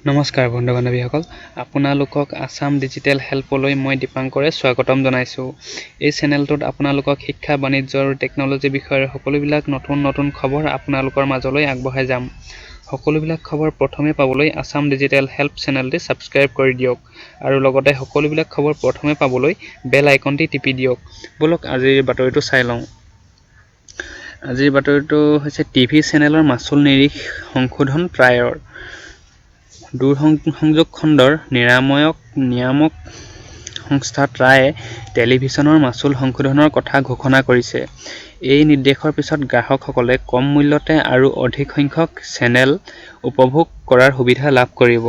নমস্কাৰ বন্ধু বান্ধৱীসকল, আপোনালোকক আছাম ডিজিটেল হেল্পলৈ মই দীপাংকৰে স্বাগতম জনাইছোঁ। এই চেনেলটোত আপোনালোকক শিক্ষা, বাণিজ্য আৰু টেকন'লজি বিষয়ৰ সকলোবিলাক নতুন নতুন খবৰ আপোনালোকৰ মাজলৈ আগবঢ়াই যাম। সকলোবিলাক খবৰ প্ৰথমে পাবলৈ আছাম ডিজিটেল হেল্প চেনেলটি ছাবস্ক্ৰাইব কৰি দিয়ক আৰু লগতে সকলোবিলাক খবৰ প্ৰথমে পাবলৈ বেল আইকনটি টিপি দিয়ক। ব'লক, আজিৰ বাতৰিটো চাই লওঁ। আজিৰ বাতৰিটো হৈছে টিভি চেনেলৰ মাচুল নিৰিখ সংশোধন ট্ৰাইৰ। দূৰসংযোগ খণ্ডৰ নিয়ামক সংস্থা ট্ৰায়ে টেলিভিছনৰ মাচুল সংশোধনৰ কথা ঘোষণা কৰিছে। এই নিৰ্দেশৰ পিছত গ্ৰাহকসকলে কম মূল্যতে আৰু অধিক সংখ্যক চেনেল উপভোগ কৰাৰ সুবিধা লাভ কৰিব।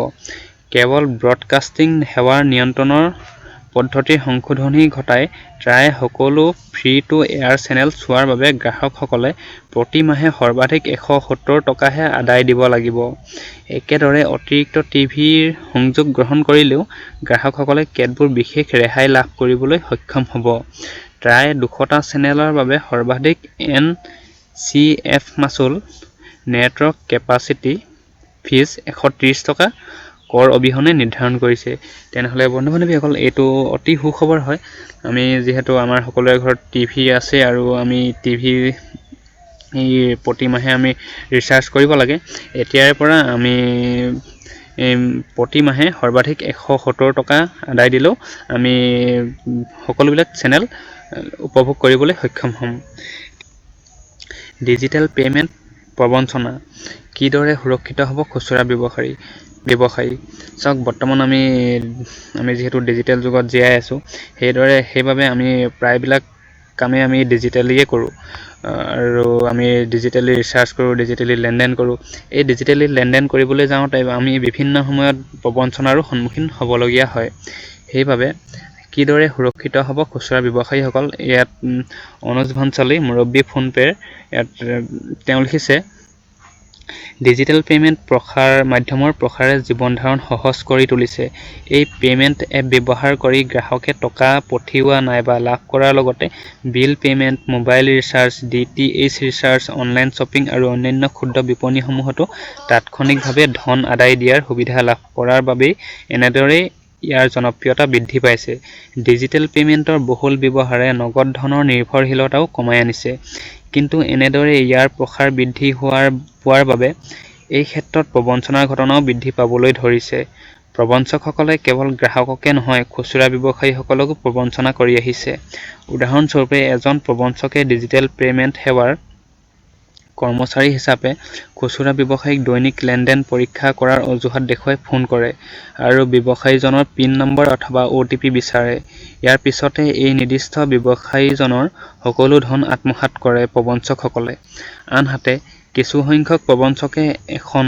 কেবল ব্ৰডকাষ্টিং সেৱাৰ নিয়ন্ত্ৰণৰ পদ্ধতিৰ সংশোধনী ঘটাই ট্ৰায়ে সকলো ফ্ৰী টু এয়াৰ চেনেল চোৱাৰ বাবে গ্ৰাহকসকলে প্ৰতি মাহে সৰ্বাধিক 170 টকাহে আদায় দিব লাগিব। একেদৰে অতিৰিক্ত টিভিৰ সংযোগ গ্ৰহণ কৰিলেও গ্ৰাহকসকলে কেতবোৰ বিশেষ ৰেহাই লাভ কৰিবলৈ সক্ষম হ'ব। ট্ৰায়ে 200টা চেনেলৰ বাবে সৰ্বাধিক এন চি এফ মাচুল, নেটৱৰ্ক কেপাচিটি ফিজ, 130 টকা কৰ অবিহনে নিৰ্ধাৰণ কৰিছে। তেনেহ'লে বন্ধু বান্ধৱীসকল, এইটো অতি সুখবৰ হয়। আমি যিহেতু আমাৰ সকলোৰে ঘৰত টিভি আছে আৰু আমি টিভি প্ৰতিমাহে আমি ৰিচাৰ্জ কৰিব লাগে, এতিয়াৰে পৰা আমি প্ৰতি মাহে সৰ্বাধিক 170 টকা আদায় দিলেও আমি সকলোবিলাক চেনেল উপভোগ কৰিবলৈ সক্ষম হ'ম। ডিজিটেল পে'মেণ্ট প্ৰৱঞ্চনা: কিদৰে সুৰক্ষিত হ'ব খুচুৰা ব্যৱসায়ী? চাওক, বৰ্তমান আমি যিহেতু ডিজিটেল যুগত জীয়াই আছোঁ, সেইদৰে সেইবাবে আমি প্ৰায়বিলাক কামেই আমি ডিজিটেলিয়ে কৰোঁ আৰু আমি ডিজিটেলি ৰিচাৰ্জ কৰোঁ, ডিজিটেলি লেনদেন কৰোঁ। এই ডিজিটেলি লেনদেন কৰিবলৈ যাওঁতে আমি বিভিন্ন সময়ত প্ৰৱঞ্চনাৰো সন্মুখীন হ'বলগীয়া হয়। সেইবাবে কিদৰে সুৰক্ষিত হ'ব খুচুৰা ব্যৱসায়ীসকল, ইয়াত অনুজ ভাঞ্চালী, মুৰব্বী, ফোনপে'ৰ, ইয়াত তেওঁ লিখিছে, ডিজিটেল পে'মেণ্ট প্ৰসাৰ মাধ্যমৰ প্ৰসাৰে জীৱন ধাৰণ সহজ কৰি তুলিছে। এই পে'মেণ্ট এপ ব্যৱহাৰ কৰি গ্ৰাহকে টকা পঠিওৱা নাইবা লাভ কৰাৰ লগতে bill payment, mobile recharge, DTH recharge, online shopping আৰু অন্যান্য ক্ষুদ্ৰ বিপণীসমূহতো তাৎক্ষণিকভাৱে ধন আদায় দিয়াৰ সুবিধা লাভ কৰাৰ বাবেই এনেদৰেই ইয়াৰ জনপ্ৰিয়তা বৃদ্ধি পাইছে। ডিজিটেল পে'মেণ্টৰ বহুল ব্যৱহাৰে নগদ ধনৰ নিৰ্ভৰশীলতাও কমাই আনিছে। কিন্তু এনেদৰে ইয়াৰ প্ৰসাৰ বৃদ্ধি পোৱাৰ বাবে এই ক্ষেত্ৰত প্ৰৱঞ্চনাৰ ঘটনাও বৃদ্ধি পাবলৈ ধৰিছে। প্ৰৱঞ্চকসকলে কেৱল গ্ৰাহককে নহয়, খুচুৰা ব্যৱসায়ীসকলকো প্ৰৱঞ্চনা কৰি আহিছে। উদাহৰণস্বৰূপে, এজন প্ৰৱঞ্চকে ডিজিটেল পে'মেণ্ট সেৱাৰ কৰ্মচাৰী হিচাপে খুচুৰা ব্যৱসায়ীক দৈনিক লেনদেন পৰীক্ষা কৰাৰ অজুহাত দেখুৱাই ফোন কৰে আৰু ব্যৱসায়ীজনৰ পিন নম্বৰ অথবা অ'টিপি বিচাৰে। ইয়াৰ পিছতে এই নিৰ্দিষ্ট ব্যৱসায়ীজনৰ সকলো ধন আত্মসাৎ কৰে প্ৰৱঞ্চকসকলে। আনহাতে, কিছুসংখ্যক প্ৰৱঞ্চকে এখন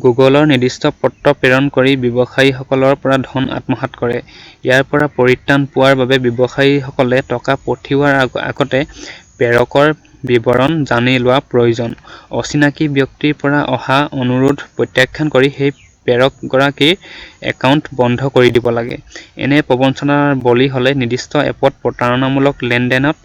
গুগলৰ নিৰ্দিষ্ট পত্ৰ প্ৰেৰণ কৰি ব্যৱসায়ীসকলৰ পৰা ধন আত্মসাৎ কৰে। ইয়াৰ পৰা পৰিত্ৰাণ পোৱাৰ বাবে ব্যৱসায়ীসকলে টকা পঠিওৱাৰ আগতে প্ৰেৰকৰ বিৱৰণ জানি লোৱা প্ৰয়োজন। অচিনাকি ব্যক্তিৰ পৰা অহা অনুৰোধ প্ৰত্যাখ্যান কৰি সেই প্ৰেৰকগৰাকীৰ একাউণ্ট বন্ধ কৰি দিব লাগে। এনে প্ৰৱঞ্চনাৰ বলি হ'লে নিৰ্দিষ্ট এপত প্ৰতাৰণামূলক লেনদেনত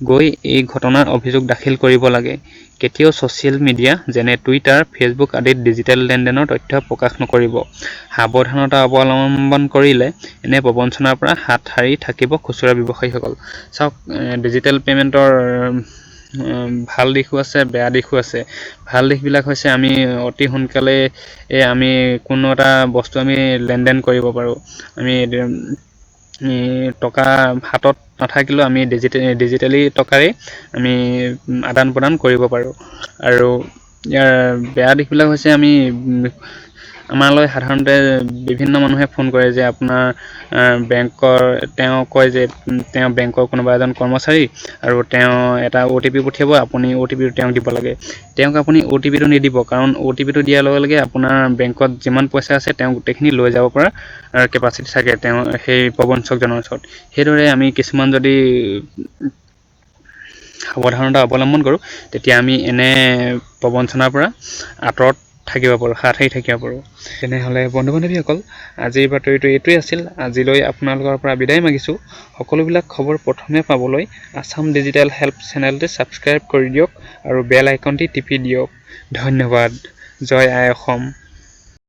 গৈ এই ঘটনাৰ অভিযোগ দাখিল কৰিব লাগে। কেতিয়াও ছ'চিয়েল মিডিয়া যেনে টুইটাৰ, ফেচবুক আদিত ডিজিটেল লেনদেনৰ তথ্য প্ৰকাশ নকৰিব। সাৱধানতা অৱলম্বন কৰিলে এনে প্ৰৱঞ্চনাৰ পৰা হাত সাৰি থাকিব খুচুৰা ব্যৱসায়ীসকল। চাওক, ডিজিটেল পে'মেণ্টৰ ভাল দিশো আছে, বেয়া দিশো আছে। ভাল দিশবিলাক হৈছে আমি অতি সোনকালে আমি কোনো এটা বস্তু আমি লেনদেন কৰিব পাৰোঁ। আমি টকা হাতত নাথাকিলেও আমি ডিজিটেলি টকাৰেই আমি আদান প্ৰদান কৰিব পাৰোঁ। আৰু ইয়াৰ বেয়া দিশবিলাক হৈছে আমি আমালৈ সাধাৰণতে বিভিন্ন মানুহে ফোন কৰে যে আপোনাৰ বেংকৰ, তেওঁ কয় যে তেওঁ বেংকৰ কোনোবা এজন কৰ্মচাৰী আৰু তেওঁ এটা অ'টিপি পঠিয়াব, আপুনি অ'টিপিটো তেওঁক দিব লাগে। তেওঁক আপুনি অ'টিপিটো নিদিব, কাৰণ অ'টিপিটো দিয়াৰ লগে লগে আপোনাৰ বেংকত যিমান পইচা আছে তেওঁ গোটেইখিনি লৈ যাব পৰা কেপাচিটি থাকে তেওঁ সেই প্ৰবঞ্চকজনৰ ওচৰত। সেইদৰে আমি কিছুমান যদি সাৱধানতা অৱলম্বন কৰোঁ, তেতিয়া আমি এনে প্ৰবঞ্চনাৰ পৰা আঁতৰত থাকিব পাৰোঁ, হাত সাৰি থাকিব পাৰোঁ। তেনেহ'লে বন্ধু বান্ধৱীসকল, আজিৰ বাতৰিটো এইটোৱেই আছিল। আজিলৈ আপোনালোকৰ পৰা বিদায় মাগিছোঁ। সকলোবিলাক খবৰ প্ৰথমে পাবলৈ আছাম ডিজিটেল হেল্প চেনেলটি ছাবস্ক্ৰাইব কৰি দিয়ক আৰু বেল আইকনটি টিপি দিয়ক। ধন্যবাদ। জয় আই অসম।